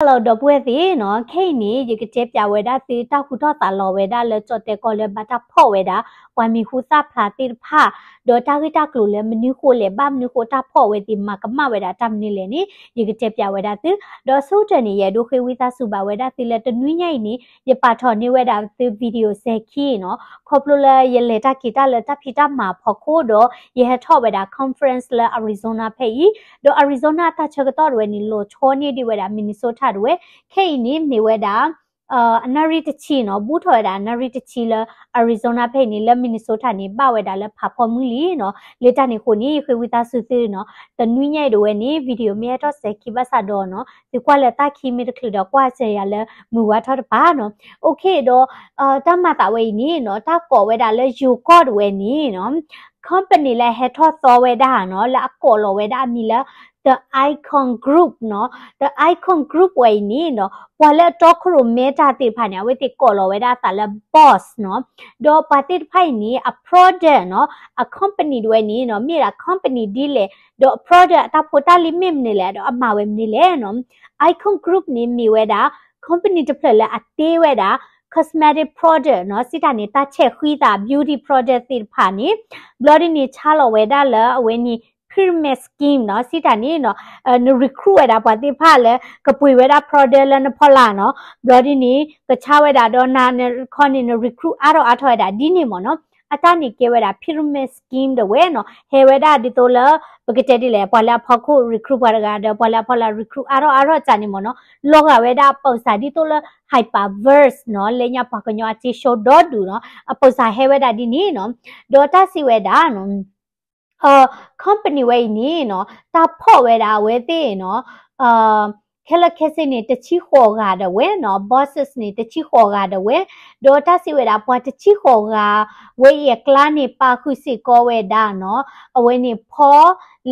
Hello ဒီပုၢ်ဝဲၢ်သ့ၣ်နီၤ, ခဲအံၤန့ၣ် ယကတဲပၠးဝဲဒၣ်သုတၢ်ဟူထီၣ်သးလီၤဝဲဒၣ်လၢကၠီၣ်တဲၣ်ကီၢ်လၢဘၣ်တၢ်ဖီၣ်ဝဲဒၣ် ပှၤမံၤဟူသၣ်ဖျါသ့ၣ်တဖၣ်, ဒီးတၢ်ဂ့ၢ်တၢ်ကျိၤလၢမနုၤဃိလဲၣ် ဘၣ်မနုၤဃိတၢ်ဖီၣ်ဝဲသ့ၣ်မၤကမၣ်ဝဲဒၣ်တၢ်မနုၤလဲၣ်န့ၣ် ယကတဲပၠးဝဲဒၣ်သု, ဒီးဆိကတၢၢ်န့ၣ် ယအဲၣ်ဒိးဃ့ဝံသးစူၤဘၣ်ဝဲဒၣ်သုလၢတနွံညါအံၤန့ၣ် ယပာ်ထီၣ်န့ၢ်ဝဲဒၣ်သု video စဲၤခံနီၤ, ခီဖျိလၢယလဲၤတၢ်က့ၤတၢ်လၢတၢ်ဖံးတၢ်မၤအဖီခိၣ်ဒီး ယဟဲထီၣ်ဝဲဒၣ် conference လၢ Arizona ဖဲအံၤ, ဒီး Arizona အတၢ်ဆၢကတီၢ်တဝဲန့ၣ် လီၤဆီန့ၢ်ဒံးဝဲဒၣ် Minnesota တဝဲ, ခဲအံၤန့ၣ်မ့ၢ်ဝဲဒၣ် အနၣ်ရံၣ်တဆံနီၤ, ဘူးထီၣ်ဝဲဒၣ်အနၣ်ရံၣ်တဆံလၢ Arizona ဖဲအံၤန့ၣ် လၢ Minnesota န့ၣ် ဘၣ်ဝဲဒၣ်လၢဖးဖီမုၢ်လံနီၤ, လၢတၢ်န့ၣ်အဃိန့ၣ် ယဃ့ဝံသးစူၤသုနီၤ, တနွံညါအံၤတဝဲန့ၣ် video မ့ၢ်ဟဲထီၣ်စဲၤခံဘၣ်ဆၣ်ဒီးနီၤ, သုကွၢ်လၢတၢ်ခံမ့ၢ်တချုးဒီးကွၢ်စၢၤယၤလၢမုၢ်ဝါထီၣ်တပၤနီၤ, OK ဒီး တၢ်မၤသးဝဲအံၤန့ၣ်နီၤ, တၢ်ကိးဝဲဒၣ်လၢယိၤကီၢ်တဝဲန့ၣ်နီၤ, company လၢဟဲထီၣ်သီဝဲဒၣ်နီၤ, လၢအကိးလီၤဝဲဒၣ်အမံၤလၢ The Icahn Group နီၤ, The Icahn Group ဝဲအံၤန့ၣ်နီၤ, ပှၤလၢအတီခိၣ်ရိၣ်မဲတၢ်သ့ၣ်တဖၣ်န့ၣ် အဝဲသ့ၣ်ကိးလီၤဝဲဒၣ်အသးလၢ boss နီၤ, ဒီးပှၤသ့ၣ်တဖၣ်အံၤန့ၣ် အ product နီၤ, အ company တဝဲန့ၣ်နီၤ, မ့ၢ်ဒၣ် company ဒ်လဲၣ်, ဒီးအ product အတၢ်ဖိတၢ်လံၤမ့ၢ်မနုၤလဲၣ်, ဒီးအမၤဝဲမနုၤလဲၣ်နီၤ, Icahn Group န့ၣ်မ့ၢ်ဝဲဒၣ် company တဖျၢၣ်လၢအတ့ဝဲဒၣ် cosmetic product နီၤ, စံးတၢ်န့ၣ် တၢ်ဆဲးဃံသး beauty product သ့ၣ်တဖၣ်န့ၣ်, ဘျီဒ်န့ၣ် ဆါလီၤဝဲဒၣ်လၢအဝဲန့ၣ် pyramid scheme နီၤ, စံးတၢ်န့ၣ်နီၤ, န recruit ဝဲဒၣ်ပှၤသ့ၣ်တဖၣ်လၢ ကပှ့ၤဝဲဒၣ် product လၢနဖီလာ်နီၤ, ဘျီဒ်န့ၣ် ကဆါဝဲဒၣ်ဒီးနၤ ခီန့ၣ် န recruit အါထီၣ်အါထီၣ်ဝဲဒၣ်ဒ်န့ၣ်မ့ၢ်နီၤ, အတၢ်န့ၣ်ကဲဝဲဒၣ် pyramid scheme တဝဲနီၤ, ဟဲဝဲဒၣ်ဒ်သိးလၢ ပကတဲဒ်လဲၣ် ပှၤလၢအဖီခိၣ် recruit ပှၤတဂၤဒီး ပှၤလၢအဖီလာ် recruit အါထီၣ်အါထီၣ်ကန့ၣ်မ့ၢ်နီၤ, လီၤဂာ်ဝဲဒၣ်အပၢၢ်စးဒ်သိးလၢ hyperverse နီၤ, လၢညါပှၤကညီအစ့ဆိဒီဒူၣ်နီၤ, အပၢၢ်စးဟဲဝဲဒၣ်ဒ်န့ၣ်နီၤ, ဒီးတၢ်စံးဝဲဒၣ်နီၤ company ဝဲအံၤန့ၣ်နီၤ, တၢ်ဖီၣ်ဝဲဒၣ်အဝဲသ့ၣ်နီၤ, ခဲလၢာ်ခဲဆ့န့ၣ် တဆံဃိးဂၤဒၣ်ဝဲနီၤ, bosses န့ၣ် တဆံဃိးဂၤဒၣ်ဝဲ, ဒီးတၢ်စံးဝဲဒၣ် ပှၤတဆံဃိးဂၤဝဲအံၤအကျါန့ၣ် ပာ်ဃုာ်စ့ၢ်ကီးဝဲဒၣ်နီၤ, အဝဲန့ၣ် ဖီ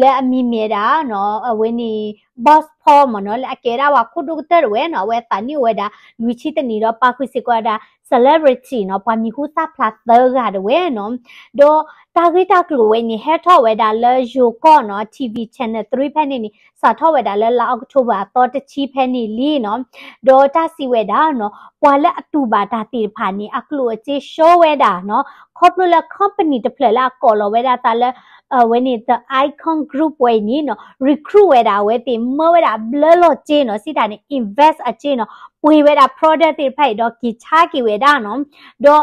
လၢအမံၤမ့ၢ်ဒၣ်နီၤ, အဝဲန့ၣ် boss ဖီမ့ၢ်နီၤ, လၢအကဲဒၣ်ပှၤခိၣ်ဒိၣ်ကတၢၢ်တဝဲနီၤ, အဝဲသးနံၣ်အိၣ်ဝဲဒၣ် လွံၢ်ဆံတနံၣ်ဒီး ပာ်ဃုာ်စ့ၢ်ကီးဝဲဒၣ် celebrity နီၤ, ပှၤမံၤဟူသၣ်ဖျါသၢဂၤတဝဲနီၤ, ဒီးတၢ်ဂ့ၢ်တၢ်ကျိၤဝဲန့ၣ် ဟဲထီၣ်ဝဲဒၣ်လၢယိၤကီၢ်နီၤ, TV channel three ဖဲန့ၣ်န့ၣ် စးထီၣ်ဝဲဒၣ်လၢလါ October အသီတဆံဖဲန့ၣ်လံနီၤ, ဒီးတၢ်စံးဝဲဒၣ်နီၤ, ပှၤလၢအတူၢ်ဘၣ်တၢ်သ့ၣ်တဖၣ်န့ၣ် အကျိၣ်အစ့ show ဝဲဒၣ်နီၤ, ခီဖျိလၢ company တဖျၢၣ်လၢအကိးလီၤဝဲဒၣ်အသးလၢ အဝဲန့ၣ် The Icahn Group ဝဲအံၤန့ၣ်နီၤ, recruit ဝဲဒၣ်အဝဲသ့ၣ် မၢဝဲဒၣ်ဘျၢလီၤစ့နီၤ, စံးတၢ်န့ၣ် invest အစ့နီၤ, ပှ့ၤဝဲဒၣ် product သ့ၣ်တဖၣ်အံၤဒီးက့ၤဆါက့ၤဝဲဒၣ်နီၤ, ဒီး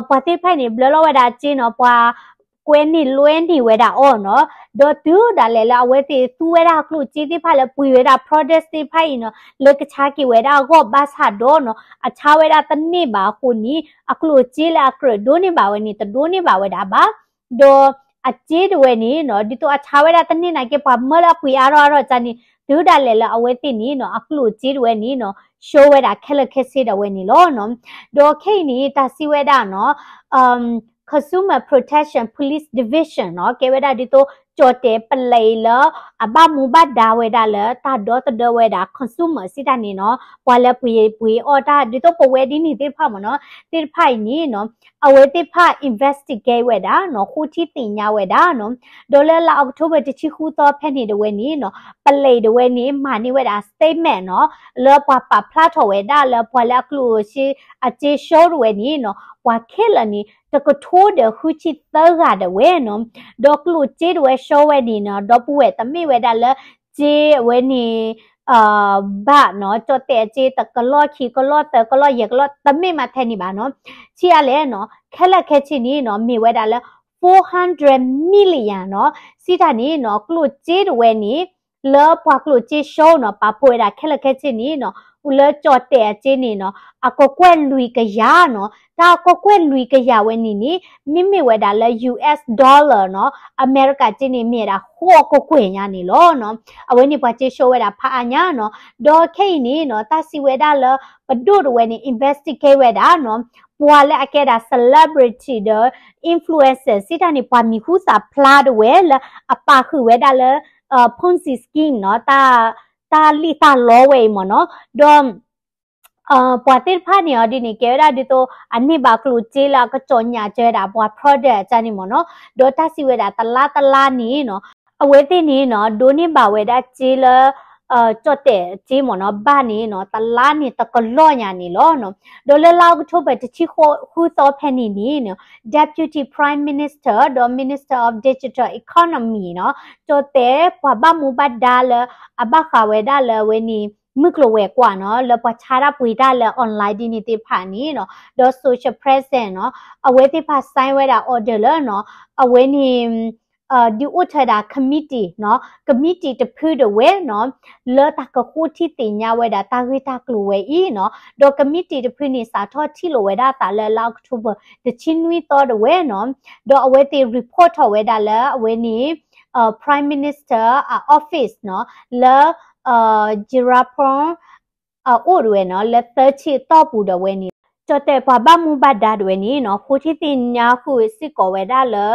ပှၤသ့ၣ်တဖၣ်အံၤန့ၣ် ဘျၢလီၤဝဲဒၣ်စ့နီၤ, ပှၤကွဲန့ၢ်လွဲန့ၢ်ဝဲဒၣ်အီၤနီၤ, ဒီးတုၤဒၣ်လဲာ်လၢအဝဲသ့ၣ်သူဝဲဒၣ်ကျိၣ်စ့သ့ၣ်တဖၣ်လၢပှ့ၤဝဲဒၣ် product သ့ၣ်တဖၣ်အံၤနီၤ, လၢကဆါက့ၤဝဲဒၣ်အဂီၢ်ဘၣ်ဆၣ်ဒီးနီၤ, အဆါဝဲဒၣ်တန့ၢ်ဘၣ်အဃိန့ၣ် အကျိၣ်စ့လၢအကြၢးဒိးန့ၢ်ဘၣ်ဝဲန့ၣ် တဒိးန့ၢ်ဘၣ်ဝဲဒၣ်ဘၣ် ဒီးအစ့တဝဲန့ၣ်နီၤ, ဒ်သိးအဆါဝဲဒၣ်တန့ၢ်နာ်က့ ပှၤမၢလၢအပှ့ၤအါထီၣ်အါထီၣ်န့ၣ်, တုၤဒၣ်လဲာ်လၢအဝဲသ့ၣ်န့ၣ်နီၤ, အကျိၣ်စ့တဝဲန့ၣ်နီၤ, ရှုံးဝဲဒၣ်ခဲလၢာ်ခဲဆ့ဒၣ်ဝဲန့ၣ်လီၤနီၤ. ဒီးခဲအံၤန့ၣ် တၢ်စံးဝဲဒၣ်နီၤ, Consumer Protection Police Division နီၤ, ကဲဝဲဒၣ်ဒ်သိး ကၠီၣ်တဲၣ်ပလံးလၢ အဘၣ်မူဘၣ်ဒါဝဲဒၣ်လၢ တၢ်ဒီသဒၢဝဲဒၣ် consumer စံးတၢ်န့ၣ်နီၤ, ပှၤလၢပှ့ၤပှ့ၤအီၣ်တၢ် ဒ်သိးပဝဲဒ်န့ၣ်သ့ၣ်တဖၣ်မ့ၢ်နီၤ, သ့ၣ်တဖၣ်အံၤန့ၣ်နီၤ, အဝဲသ့ၣ်တဖၣ် investigate ဝဲဒၣ်နီၤ, ဃိထံသ့ၣ်ညါဝဲဒၣ်နီၤ. ဒီးလၢလါ October တဆံဃုသီဖဲန့ၣ်တဝဲန့ၣ်နီၤ, ပလံးတဝဲန့ၣ် မၤန့ၢ်ဝဲဒၣ် statement နီၤ, လၢပှၤပာ်ဖျါထီၣ်ဝဲဒၣ်လၢပှၤလၢအကျိၣ်အစ့ အစ့ show တဝဲန့ၣ်နီၤ, ပှၤခဲလၢာ်န့ၣ် တကထိဒီးဃုဆံသၢဂၤဒၣ်ဝဲနီၤ. ဒီးကျိၣ်စ့တဝဲ show ဝဲန့ၣ်နီၤ, ဒီပုၢ်ဝဲၢ် တမ့ၢ်ဝဲဒၣ်လၢ စ့အဝဲန့ၣ် ဘၣ်နီၤ, ကၠီၣ်တဲၣ်အစ့ တကလီၢ်ခံကလီၢ်သၢကလီၢ်ယဲၢ်ကလီၢ် တမ့ၢ်မးထဲန့ၣ်ဘၣ်နီၤ. ဆံးအါလဲၣ်နီၤ, ခဲလၢာ်ခဲဆ့န့ၣ်နီၤ, မ့ၢ်ဝဲဒၣ်လၢ four hundred million နီၤ, စံးတၢ်န့ၣ်နီၤ, ကျိၣ်စ့တဝဲန့ၣ် လၢပှၤကျိၣ်စ့ show နီၤ, ပာ်ဖှိၣ်ဝဲဒၣ်ခဲလၢာ်ခဲဆ့န့ၣ်နီၤ, လၢကၠီၣ်တဲၣ်အစ့န့ၣ်နီၤ, အကကွဲၢ်လွံၢ်ကယၤနီၤ, တၢ်ကကွဲၢ်လွံၢ်ကယၤဝဲန့ၣ်န့ၣ် မ့မ့ၢ်ဝဲဒၣ်လၢ US dollar နီၤ, အမဲရကၤစ့န့ၣ် မ့ၢ်ဝဲဒၣ်ဃိးကကွဲၢ်ညါန့ၣ်လီၤနီၤ. အဝဲန့ၣ်ပှၤစ့ show ဝဲဒၣ်ဖးအါညါနီၤ. ဒီးခဲအံၤန့ၣ်နီၤ, တၢ်စံးဝဲဒၣ်လၢ ပဒိၣ်တဝဲန့ၣ် investigate ဝဲဒၣ်နီၤ, ပှၤလၢအကဲဒၣ် celebrity ဒီး influencer စံးတၢ်န့ၣ် ပှၤမံၤဟူသၣ်ဖျါတဝဲလၢအပာ်ဃုာ်ဝဲဒၣ်လၢ Ponzi scheme နီၤ, တၢ်လံၣ်တၢ်လီဝဲအံၤမ့ၢ်နီၤ. ဒီး ပှၤသ့ၣ်တဖၣ်န့ၣ်အီၤဒ်န့ၣ် ကဲဝဲဒၣ်ဒ်သိး အန့ၢ်ဘၣ်ကျိၣ်စ့လၢအကစီၣ်ညၣ်စၢၤဝဲဒၣ်ပှၤ product အစ့န့ၣ်မ့ၢ်နီၤ. ဒီးတၢ်စံးဝဲဒၣ်တလါတလါန့ၣ်နီၤ, အဝဲသ့ၣ်န့ၣ်နီၤ ဒိးန့ၢ်ဘၣ်ဝဲဒၣ်စ့လၢ ကၠီၣ်တဲာ်စ့မ့ၢ်နီၤ ဘၣ်န့ၣ်နီၤ တလါန့ၣ်တကလီၢ်ညါန့ၣ်လီၤနီၤ. ဒီးလၢလါအီးကထိဘၢၣ်တဆံဃုသီဖဲန့ၣ်န့ၣ်နီၤ Deputy Prime Minister ဒီး Minister of Digital Economy နီၤ ကၠီၣ်တဲာ်ပှၤဘၣ်မူဘၣ်ဒါလၢ အဘၣ်ဃးဝဲဒၣ်လၢအဝဲန့ၣ် မုၢ်ကျိၤဝဲၤကွာ်နီၤ လၢပှၤဆါတၢ်ပှ့ၤတၢ်လၢ online ဒ်န့ၣ်သ့ၣ်တဖၣ်န့ၣ်နီၤ ဒီး social presence နီၤ အဝဲသ့ၣ်တဖၣ် sign ဝဲဒၣ် order လၢနီၤ အဝဲန့ၣ် ဒုးအိၣ်ထီၣ်ဝဲဒၣ် committee နီၤ committee တဖုဒၣ်ဝဲနီၤ လၢတၢ်ကဃိထံသ့ၣ်ညါဝဲဒၣ်တၢ်ဂ့ၢ်တၢ်ကျိၤဝဲအံၤနီၤ ဒီး committee တဖုန့ၣ် စးထီၣ်ထံၣ်လိာ်ဝဲဒၣ်အသးလၢလါအီးကထိဘၢၣ်တဆံနွံသီဒၣ်ဝဲနီၤ ဒီးအဝဲသ့ၣ် report ထီၣ်ဝဲဒၣ်လၢအဝဲန့ၣ် Prime Minister အ office နီၤ လၢ Jirapam အအိၣ်ဒၣ်ဝဲနီၤ လၢသၢဆံအတီၢ်ပူၤဒၣ်ဝဲန့ၣ် ကၠီၣ်တဲာ်ပှၤဘၣ်မူဘၣ်ဒါဒၣ်ဝဲန့ၣ်နီၤ ဃိထံသ့ၣ်ညါဃုာ်စ့ၢ်ကီးဝဲဒၣ်လၢ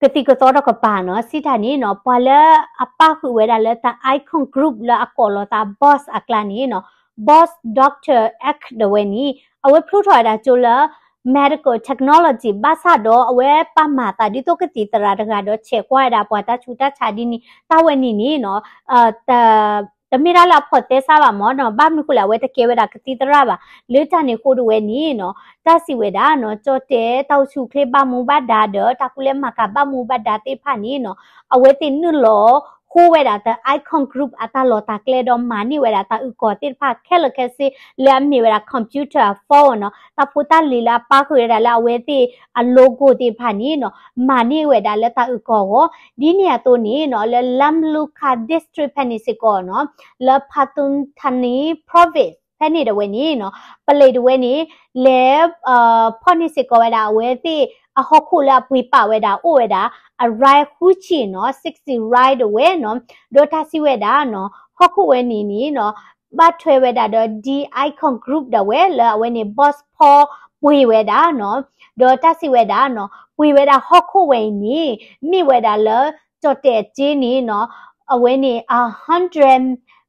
ကသံၣ်ကသီတကပၤနီၤ စံးတၢ်န့ၣ်နီၤ ပှၤလၢအပၣ်ဃုာ်ဝဲဒၣ်လၢတၢ် Icon Group လၢအကိးလီၤသး Boss အကျါန့ၣ်နီၤ Boss Doctor X ဒၣ်ဝဲန့ၣ် အဝဲဖျိထီၣ်ဝဲဒၣ်ကၠိလၢ medical technology ဘၣ်ဆၣ်ဒီးအဝဲပာ်မၤသးဒ်သိးကသံၣ်သရၣ်တဂၤဒီးဆဲးကွၢ်ဝဲဒၣ်ပှၤတၢ်ဆူးတၢ်ဆါဒ်န့ၣ် တၢ်ဝဲန့ၣ်န့ၣ်နီၤ တမ့ၢ်တၢ်လၢအဖိးသဲစးဘၣ်မ့ၢ်နီၤ ဘၣ်မနုၤဃိလဲၣ် အဝဲတကဲဝဲဒၣ်ကသံၣ်သရၣ်ဘၣ် လၢတၢ်န့ၣ်အဃိဒၣ်ဝဲန့ၣ်နီၤ တၢ်စံးဝဲဒၣ်နီၤ ကၠီၣ်တဲာ်တၢ်အိၣ်ဆူၣ်အိၣ်ချ့ဘၣ်မူဘၣ်ဒါဒီး တၢ်ကူၣ်လဲၤမၤကၤဘၣ်မူဘၣ်ဒါသ့ၣ်တဖၣ်န့ၣ်နီၤ အဝဲသ့ၣ်နုာ်လီၤဃိဝဲဒၣ်တၢ် Icon Group အတၢ်လီၢ်တၢ်ကျဲဒီးမၤန့ၢ်ဝဲဒၣ်တၢ်အုၣ်ကီၤသ့ၣ်တဖၣ်ခဲလၢာ်ခဲဆ့ လၢအမ့ၢ်ဝဲဒၣ် computer phone နီၤ တၢ်ဖိတၢ်လံၤလၢအပာ်ဃုာ်ဝဲဒၣ်လၢအဝဲသ့ၣ်အ logo သ့ၣ်တဖၣ်န့ၣ်နီၤ မၤန့ၢ်ဝဲဒၣ်လၢတၢ်အုၣ်ကီၤအဂီၢ် ဒ်န့ၣ်အသိးန့ၣ်နီၤ လၢ Lamluka District ဖဲန့ၣ်စ့ၢ်ကီးနီၤ လၢ Pathum Thani Province ဖဲန့ၣ်ဒၣ်ဝဲန့ၣ်နီၤ ပလံးဒၣ်ဝဲန့ၣ် လဲၤ ဖီၣ်န့ၢ်စ့ၢ်ကီးဝဲဒၣ်အဝဲသ့ၣ်အဟီၣ်ခိၣ်လၢအပှ့ၤပာ်ဝဲဒၣ်အိၣ်ဝဲဒၣ် အ rice ဃုဆံနီၤ sixty rice ဒၣ်ဝဲနီၤ ဒီးတၢ်စံးဝဲဒၣ်နီၤ ဟီၣ်ခိၣ်ဝဲန့ၣ်န့ၣ်နီၤ ဘၣ်ထွဲဝဲဒၣ်ဒီး The Icon Group ဒၣ်ဝဲလၢအဝဲန့ၣ် Boss ဖီပှ့ၤဝဲဒၣ်နီၤ ဒီးတၢ်စံးဝဲဒၣ်နီၤ ပှ့ၤဝဲဒၣ်ဟီၣ်ခိၣ်ဝဲအံၤန့ၣ် မ့ၢ်ဝဲဒၣ်လၢ ကၠီၣ်တဲာ်အစ့န့ၣ်နီၤ အဝဲန့ၣ် a hundred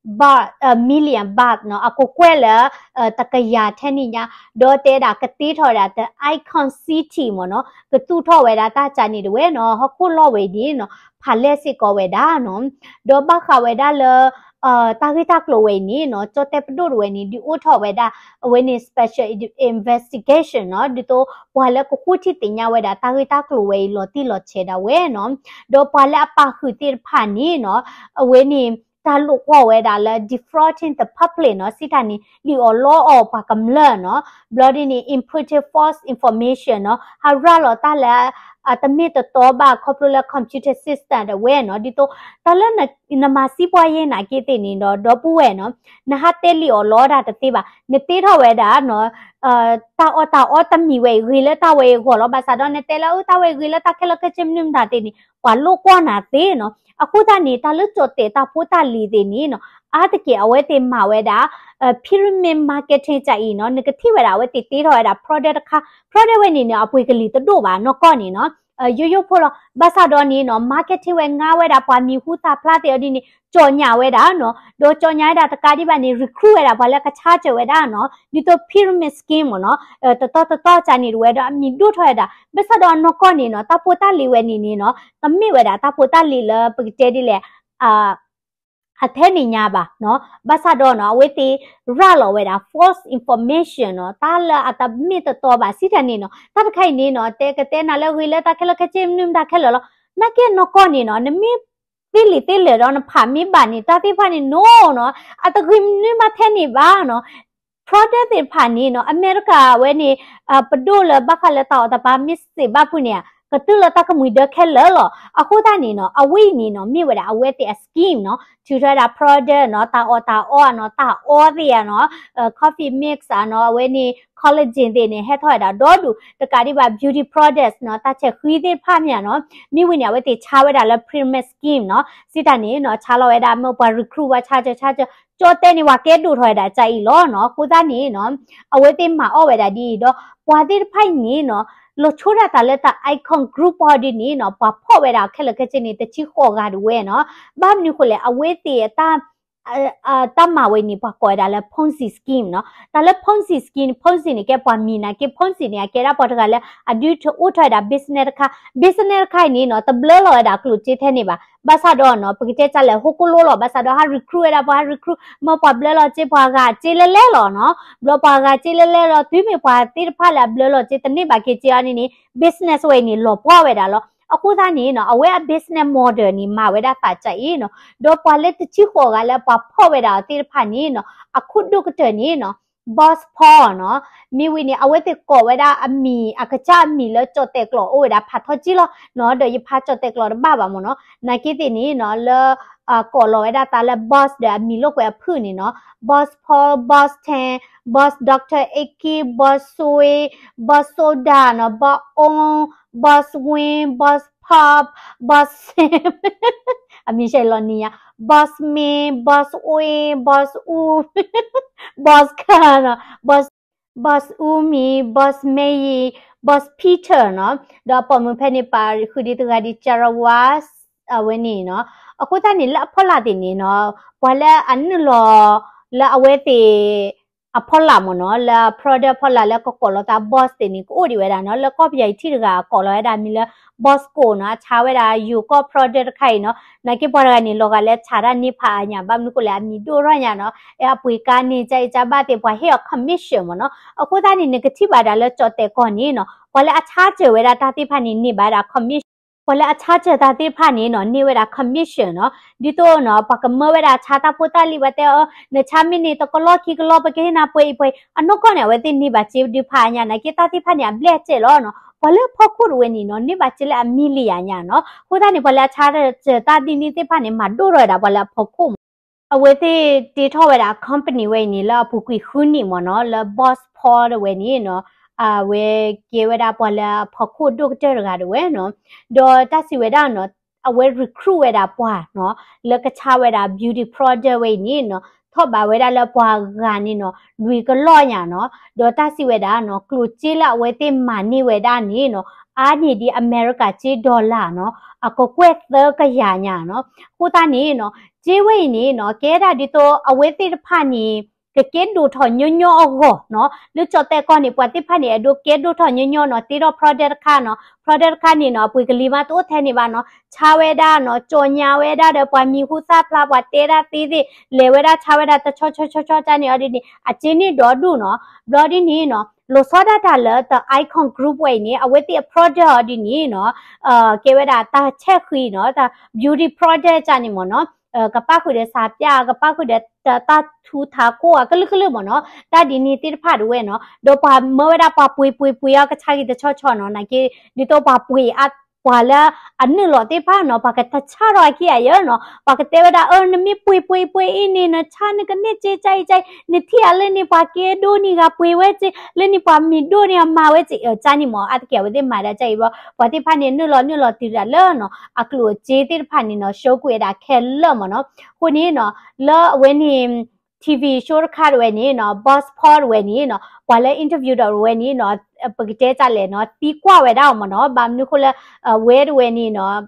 baht, အ million baht နီၤ အကကွဲၢ်လၢ တကယၤထဲန့ၣ်ညါ ဒီးတဲဒၣ်ကတ့ထီၣ်ဝဲဒၣ်တၢ် Icon City မ့ၢ်နီၤ ကသူၣ်ထီၣ်ဝဲဒၣ်တၢ်ကၢန့ၣ်ဒၣ်ဝဲနီၤ ဟီၣ်ခိၣ်လီၢ်ဝဲအံၤန့ၣ်နီၤ ဖးလဲၢ်စ့ၢ်ကီးဝဲဒၣ်နီၤ ဒီးဘၣ်ဃးဝဲဒၣ်လၢ တၢ်ဂ့ၢ်တၢ်ကျိၤဝဲအံၤန့ၣ်နီၤ ကၠီၣ်တဲာ်ပဒိၣ်ဒၣ်ဝဲန့ၣ် ဒုးအိၣ်ထီၣ်ဝဲဒၣ် အဝဲန့ၣ် special investigation နီၤ ဒ်သိးပှၤလၢကဃိထံသ့ၣ်ညါဝဲဒၣ်တၢ်ဂ့ၢ်တၢ်ကျိၤဝဲအံၤလီၤတံၢ်လီၤဆဲးဒၣ်ဝဲနီၤ ဒီးပှၤလၢအပာ်ဃုာ်သ့ၣ်တဖၣ်န့ၣ်နီၤ အဝဲန့ၣ် တၢ်လိာ်ကွီၢ်ဝဲဒၣ်လၢ defrauding the public နီၤ စံးတၢ်န့ၣ် လံၣ်အီၣ်လီအီၣ်ပှၤကမျၢၢ်နီၤ ဘျီဒ်န့ၣ် imparting false information နီၤ ဟးရၤလီၤတၢ်လၢ တမ့ၢ်တတီဘၣ်ခီဖျိလၢ computer system ဒၣ်ဝဲနီၤ ဒ်သိး တၢ်လၢ နမၤစံးပှၤယဲၢ်နာ်က့သ့ၣ်န့ၣ်ဒီး ဒီပုၢ်ဝဲၢ်နီၤ နဟးတဲလံၣ်အီၣ်လီတၢ်တသ့ဘၣ် နတ့ထီၣ်ဝဲဒၣ်နီၤ တၢ်အီၣ်တၢ်အီတမံၤဝဲအံၤ ဂ့ၤလၢတၢ်ဝဲအံၤဂီၢ်လီၤ ဘၣ်ဆၣ်ဒီးနတဲလၢ အၢ တၢ်ဝဲအံၤဂ့ၤလၢတၢ်ခဲလၢာ်ခဲဆ့မနုၤမတၤသ့ၣ်န့ၣ် ပှၤလိာ်ကွီၢ်နၤသ့နီၤ အဃိသတးန့ၣ် တၢ်လၢကၠီၣ်တဲာ်တၢ်ဖိတၢ်လံၤသ့ၣ်န့ၣ်နီၤ အါတက့ၢ်အဝဲသ့ၣ်မၤဝဲဒၣ် pyramid marketing တၢ်အံၤနီၤ နကထံၣ်ဝဲဒၣ်အဝဲသ့ၣ်တ့ထီၣ်ဝဲဒၣ် product တခါ product ဝဲန့ၣ်န့ၣ် အပှ့ၤကလံၤတဒိၣ်ဘၣ်နီၢ်ကီၢ်န့ၣ်နီၤ ယိယိဖိလီၤ ဘၣ်ဆၣ်ဒီးန့ၣ်နီၤ marketing ဝဲငါဝဲဒၣ်ပှၤမံၤဟူသၣ်ဖျါသ့ၣ်အီၤဒ်န့ၣ် ကၠီၣ်ညၣ်ဝဲဒၣ်နီၤ ဒီးကၠီၣ်ညၣ်ဝဲဒၣ်တကးဒံးဘၣ်န့ၣ် recruit ဝဲဒၣ်ပှၤလၢကဆါစၢၤဝဲဒၣ်နီၤ ဒ်သိး pyramid scheme မ့ၢ်နီၤ တတီတတီကၢန့ၣ်တဝဲဒီးအမံၤဒိၣ်ထီၣ်ဝဲဒၣ် ဘၣ်ဆၣ်ဒီးနီၢ်ကီၢ်န့ၣ်နီၤ တၢ်ဖိတၢ်လံၤဝဲန့ၣ်န့ၣ်နီၤ တမ့ၢ်ဝဲဒၣ်တၢ်ဖိတၢ်လံၤလၢပကတဲဒ်လဲၣ် အထဲန့ၣ်ညါဘၣ်နီၤ ဘၣ်ဆၣ်ဒီးနီၤ အဝဲသ့ၣ်ရၤလီၤဝဲဒၣ် false information နီၤ တၢ်လၢအတမ့ၢ်တတီဘၣ် စံးတၢ်န့ၣ်နီၤ တၢ်တခါအံၤန့ၣ်နီၤ တဲကတဲနၤလၢဂ့ၤလၢတၢ်ခဲလၢာ်ခဲဆ့မနုၤမတၤခဲလၢာ်လီၤ နာ်က့နီၢ်ကီၢ်န့ၣ်နီၤ နမ့ၢ်သ့လံာ်သ့လဲၢ်ဒီးနဖးမ့ၢ်ဘၣ်န့ၣ် တၢ်သ့ၣ်တဖၣ်န့ၣ်နီၤနီၤ အတဂ့ၤမနုၤမးထဲန့ၣ်ဘၣ်နီၤ product သ့ၣ်တဖၣ်န့ၣ်နီၤ အမဲရကၤဝဲန့ၣ် ပဒိၣ်လၢဘၣ်ဃးလၢတၢ်အီၣ်တၢ်ပာ်မ့ၢ်စံးဘၣ်ဖုးန့ၣ် ကတုၤလၢတၢ်ကမှံၤဒၢခဲလၢာ်လီၤ အဃိသတးန့ၣ်နီၤ အဝဲအံၤန့ၣ်နီၤ မ့ၢ်ဝဲဒၣ်အဝဲသ့ၣ်အ scheme နီၤ ထုးထီၣ်ဝဲဒၣ် product နီၤ တၢ်အီၣ်တၢ်အီနီၤ တၢ်အီသ့ၣ်ဧါနီၤ coffee mix ဧါနီၤ အဝဲန့ၣ် collagen သ့ၣ်န့ၣ် ဟဲထီၣ်ဝဲဒၣ်ဒီဒူၣ် တကးဒံးဘၣ် beauty products နီၤ တၢ်ဆဲးဃံသ့ၣ်တဖၣ်မ့ၢ်ဧါနီၤ မ့ၢ်ဝံၤန့ၣ် အဝဲသ့ၣ်ဆါဝဲဒၣ်လၢ pyramid scheme နီၤ စံးတၢ်န့ၣ်နီၤ ဆါလီၤဝဲဒၣ် မ့ၢ်ပှၤ recruit ဝဲဆါစၢၤဆါစၢၤ ကၠီၣ်တဲာ်န့ၣ် ပှၤကဲဒိၣ်ထီၣ်ဝဲဒၣ်ကအံၤလီၤနီၤ အဃိသတးန့ၣ်နီၤ အဝဲသ့ၣ်မၤအီၣ်ဝဲဒၣ်ဒ်အံၤဒီး ပှၤသ့ၣ်တဖၣ်အံၤန့ၣ်နီၤ လီၤဆိတၢ်သးလၢတၢ် Icon Group ဟီဒ်န့ၣ်နီၤ ပှၤဖီၣ်ဝဲဒၣ်ခဲလၢာ်ခဲဆ့န့ၣ် တဆံဃိးဂၤဒၣ်ဝဲနီၤ ဘၣ်မနုၤဃိလဲၣ် အဝဲသ့ၣ်အတၢ် တၢ်မၤဝဲန့ၣ် ပှၤကိးဝဲဒၣ်လၢ Ponzi scheme နီၤ. တၢ်လၢ Ponzi scheme, Ponzi န့ၣ် ကဲပှၤမံၤနာ်က့ Ponzi န့ၣ် အကဲဒၣ်ပှၤတဂၤလၢအဒုးအိၣ်ထီၣ်ဝဲဒၣ် business တခါ, business တခါအံၤန့ၣ်နီၤ တဘျၢလီၤဝဲဒၣ်ကျိၣ်စ့ထဲန့ၣ်ဘၣ်. ဘၣ်ဆၣ်ဒီးနီၤ ပကတဲတၢ်လဲၣ် ဟီၣ်ခိၣ်လိလီၤ. ဘၣ်ဆၣ်ဒီးဟး recruit ဝဲဒၣ် ပှၤဟး recruit မၢပှၤဘျၢလီၤစ့ ပှၤဂၤစ့လဲလဲလီၤနီၤ. ဘျီပှၤဂၤစ့လဲလဲလီၤ တုၤမ့ၢ်ပှၤသ့ၣ်တဖၣ်လၢအဘျၢလီၤစ့တန့ၢ်ဘၣ်က့ၤစ့အီၤန့ၣ်န့ၣ် business ဝဲအံၤန့ၣ် လီၤပှီၢ်ဝဲဒၣ်လီၤ. အဃိသတးန့ၣ်နီၤ အဝဲအ business model န့ၣ် မၤဝဲဒၣ်သးစၢ်အံၤနီၤ, ဒီးပှၤလၢတဆံဃိးဂၤလၢပှၤဖီၣ်ဝဲဒၣ်အီၤသ့ၣ်တဖၣ်န့ၣ်နီၤ အခိၣ်ဒိၣ်ကတၢၢ်န့ၣ်နီၤ Boss Paul နီၤ. မ့ၢ်ဝံၤန့ၣ် အဝဲသ့ၣ်ကိးဝဲဒၣ်အမံၤ အကစၢ်အမံၤလၢကၠီၣ်တဲာ်ကျိာ်အိၣ်ဝဲဒၣ်ဖးထီကံလီၤ. ဒီးယဖးကၠီၣ်တဲာ်ကျိာ်တဘၣ်ဘၣ်မ့ၢ်နီၤ နာ်က့သ့ၣ်န့ၣ်နီၤ လၢ ကိးလီၤဝဲဒၣ်သးလၢ boss ဒီးအမံၤလိာ်ကွဲအဖုၣ်န့ၣ်နီၤ boss Paul, boss Tan, boss doctor Aki, boss Sui, boss Soda နီၤ boss On, boss Win, boss Pop, boss Sam အမံၤဆဲးလီၤနံၤညါ boss Min, boss Win, boss U, boss Ka နီၤ boss Umi, boss Mei, boss Peter နီၤ. ဒီးပိာ်မုၣ်ဖဲန့ၣ်ပာ်ဃုာ်ဒံးတဂၤဒ် Jarawas အဝဲန့ၣ်နီၤ. အဃိသတးန့ၣ် လၢအဖီလာ်သ့ၣ်န့ၣ်နီၤ ပှၤလၢအနုာ်လီၤ လၢအဝဲသ့ၣ် အဖီလာ်မ့ၢ်နီၤ လၢ product အဖီလာ်လၢကကိးလီၤသး boss သ့ၣ်န့ၣ် ကအိၣ်ဒံးဝဲဒၣ်နီၤ. လၢကီၢ်ပယီၤအံၤထံၣ်တဂၤကိးလီၤဝဲဒၣ်မံၤလၢ boss ကိၣ်နီၤ အဆါဝဲဒၣ် ယိၤကီၢ် product တခါအံၤနီၤ. နာ်က့ပှၤတဂၤန့ၣ် လီၤဂာ်လၢဆါတၢ်န့ၢ်ဖးအါညါ ဘၣ်မနုၤဃိလဲၣ် အမံၤဒိၣ်ထီၣ်ညါနီၤ အပှ့ၤကါန့ၢ် ကၢအံၤကၢဘၣ်သ့ၣ် ပှၤဟ့ၣ်အီၤ commission မ့ၢ်နီၤ. အဃိသတးန့ၣ် နကထံၣ်ဘၣ်ဒၣ်လၢကၠီၣ်တဲာ်ကီၢ်န့ၣ်နီၤ ပှၤလၢအဆါစၢၤဝဲဒၣ်တၢ်သ့ၣ်တဖၣ်န့ၣ် န့ၢ်ဘၣ်ဒၣ် commission ပှၤလၢအဆါစၢၤတၢ်သ့ၣ်တဖၣ်န့ၣ်နီၤ န့ၢ်ဝဲဒၣ် commission နီၤ. ဒ်သိးနီၤ ပှၤကမၢဝဲဒၣ်ဆါတၢ်ဖိတၢ်လံၤ ပှၤတဲအီၤ နဆါမ့ၢ်န့ၣ် တကလီၢ်ခံကလီၢ် ပကဟ့ၣ်နၤပှဲၤအံၤပှဲၤအံၤ အနီၢ်ကီၢ်န့ၣ် အဝဲသ့ၣ်န့ၢ်ဘၣ်စ့ဒုးဖးအါညါ နာ်က့တၢ်သ့ၣ်တဖၣ်န့ၣ် အဘျဲၣ်အစဲးလီၤနီၤ. ပှၤလၢအဖီခိၣ်တဝဲန့ၣ်နီၤ န့ၢ်ဘၣ်စ့လၢအ million ညါနီၤ. အဃိသတးန့ၣ် ပှၤလၢအဆါစၢၤတၢ်ဒ်န့ၣ်သ့ၣ်တဖၣ်န့ၣ် မၤဒိၣ်ထီၣ်ဝဲဒၣ်ပှၤလၢအဖီခိၣ်မ့ၢ် အဝဲသ့ၣ်တ့ထီၣ်ဝဲဒၣ်အ company ဝဲအံၤန့ၣ် လၢအပူၤကွံာ်ဃုနံၣ်မ့ၢ်နီၤ လၢ Boss Paul တဝဲန့ၣ်နီၤ အဝဲကဲဝဲဒၣ်ပှၤလၢအဖီခိၣ်ဒိၣ်ကတၢၢ်တဂၤတဝဲနီၤ ဒီးတၢ်စံးဝဲဒၣ်နီၤ အဝဲ recruit ဝဲဒၣ်ပှၤနီၤ လၢကဆါဝဲဒၣ် beauty product ဝဲအံၤန့ၣ်နီၤ ထီၣ်ဘးဝဲဒၣ်လၢပှၤဂၤန့ၣ်နီၤ လွံၢ်ကလီၢ်ညါနီၤ ဒီးတၢ်စံးဝဲဒၣ်နီၤ ကျိၣ်စ့လၢအဝဲသ့ၣ်မၤန့ၢ်ဝဲဒၣ်န့ၣ်နီၤ အါန့ၢ်ဒံးအမဲရကၤစ့ dollar နီၤ အကကွဲၢ်သၢကယၤညါနီၤ အဃိသတးန့ၣ်နီၤ စ့ဝဲအံၤန့ၣ်နီၤ ကဲဒၣ်ဒ်သိးအဝဲသ့ၣ်တဖၣ်န့ၣ် ကကဲဒိၣ်ထီၣ်ညီညီအဂီၢ်နီၤ လၢကၠီၣ်တဲာ်ကီၢ်န့ၣ် ပှၤသ့ၣ်တဖၣ်န့ၣ် အဲၣ်ဒိးကဲဒိၣ်ထီၣ်ညီညီနီၤ တ့ထီၣ် product တခါနီၤ product တခါန့ၣ်နီၤ အပှ့ၤကလံၤမးတအိၣ်ထဲန့ၣ်ဘၣ်နီၤ ဆါဝဲဒၣ်နီၤ ကၠီၣ်ညါဝဲဒၣ်ဒီးပှၤမံၤဟူသၣ်ဖျါ ပှၤတဲဒၣ်သ့သ့ၣ် လဲၤဝဲဒၣ်ဆါဝဲဒၣ်တဆီဆီဆီဆီတၢ်န့ၣ်အီၤဒ်န့ၣ် အစ့န့ၢ်ဒီဒူၣ်နီၤ ဘျီဒ်န့ၣ်နီၤ လီၤဆီဒၣ်တၢ်လၢတၢ် Icon Group ဝဲအံၤန့ၣ် အဝဲသ့ၣ်အ product အီၤဒ်န့ၣ်နီၤ ကဲဝဲဒၣ်တၢ်ဆဲၣ်ဃံနီၤ တၢ် beauty product တၢ်န့ၣ်မ့ၢ်နီၤ ကပၣ်ဃုာ်ဒီး ဆးပြား ကပၣ်ဃုာ်ဒီး တၢ်ထူထးခိၣ်အကလုာ်ကလုာ်မ့ၢ်နီၤ တၢ်ဒ်န့ၣ်သ့ၣ်တဖၣ်တဝဲနီၤ ဒီးပှၤမၢဝဲဒၣ်ပှၤပှ့ၤပှ့ၤပှ့ၤအီၤကဆါက့ၤတဆီဆီနီၤ နာ်က့ ဒ်သိးပှၤပှ့ၤအါ ပှၤလၢအနုာ်လီၤသ့ၣ်တဖၣ်နီၤ ပှၤကတဆါထီၣ်အခံအယၢနီၤ ပှၤကတဲဝဲဒၣ် အၢ နမ့ၢ်ပှ့ၤပှ့ၤပှ့ၤအံၤန့ၣ် နဆါနကန့ၢ်စ့ ကၢအံၤကၢအံၤ နထံၣ်အလၢန့ၣ် ပှၤကဲဒိၣ်န့ၢ်ဂၤပှ့ၤဝဲစ့ လၢန့ၣ်ပှၤမံၤဒိၣ်န့ၢ်အမၤဝဲစ့ ကၢန့ၣ်မ့ၢ် အါတက့ၢ်အဝဲသ့ၣ်မၤဒၣ်ကၢအံၤဘျီ ပှၤသ့ၣ်တဖၣ်န့ၣ် နုာ်လီၤနုာ်လီၤတုၤဒၣ်လၢနီၤ အကျိၣ်အစ့သ့ၣ်တဖၣ်န့ၣ်နီၤ ရှုံးကွံာ်ဝဲဒၣ်ခဲလၢာ်မ့ၢ်နီၤ အဃိန့ၣ်နီၤ လၢအဝဲန့ၣ် TV show တခါတဝဲန့ၣ်နီၤ Boss Paul တဝဲန့ၣ်နီၤ ပှၤလၢ interview ဒီးတဝဲန့ၣ်နီၤ ပကတဲတၢ်လဲၣ်နီၤ သံကွၢ်ဝဲဒၣ်အီၤမ့ၢ်နီၤ ဘၣ်မနုၤဃိလၢ အဝဲတဝဲန့ၣ်နီၤ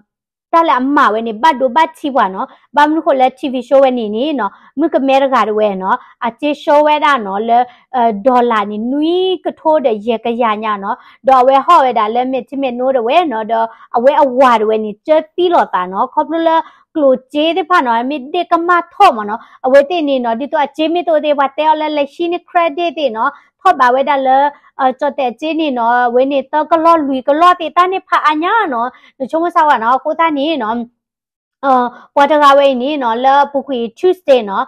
တၢ်လၢအမၤဝဲန့ၣ် ဘၣ်ဒိဘၣ်ထံးပှၤနီၤ ဘၣ်မနုၤဃိလၢ TV show ဝဲန့ၣ်န့ၣ်နီၤ မုၣ်ကမဲတဂၤတဝဲနီၤ အစ့ရှုံးဝဲဒၣ်နီၤ လၢ dollar န့ၣ် နွံကထိဒီးယဲၢ်ကယၤညါနီၤ ဒီးအဝဲဟီၣ်ဝဲဒၣ်လၢမဲာ်ထံမဲာ်နိတဝဲနီၤ ဒီးအဝဲအဝၤတဝဲန့ၣ် ကၢသံလိာ်သးနီၤ ခီဖျိလၢ ကျိၣ်စ့သ့ၣ်တဖၣ်နီၤ မ့ၢ်ဒ့ၣ်ကမၣ်ထီၣ်မ့ၢ်နီၤ အဝဲသ့ၣ်န့ၣ်နီၤ ဒ်သိးအစ့မ့ၢ်တအိၣ်သ့ၣ် ပှၤတဲအီၤလၢ လဲၤဟံးန့ၢ် credit သ့ၣ်နီၤ ထီၣ်ဘးဝဲဒၣ်လၢ ကၠီၣ်တဲာ်အစ့န့ၣ်နီၤ အဝဲန့ၣ် သၢကလီၢ်လွံၢ်ကလီၢ်သ့ၣ် တၢ်န့ၢ်ဖးအါညါနီၤ နဆိကမိၣ်စၢ်ဝဲနီၤ အဃိသတးန့ၣ်နီၤ ပှၤတဂၤဝဲအံၤန့ၣ်နီၤ လၢအပူၤကွံာ် Tuesday နီၤ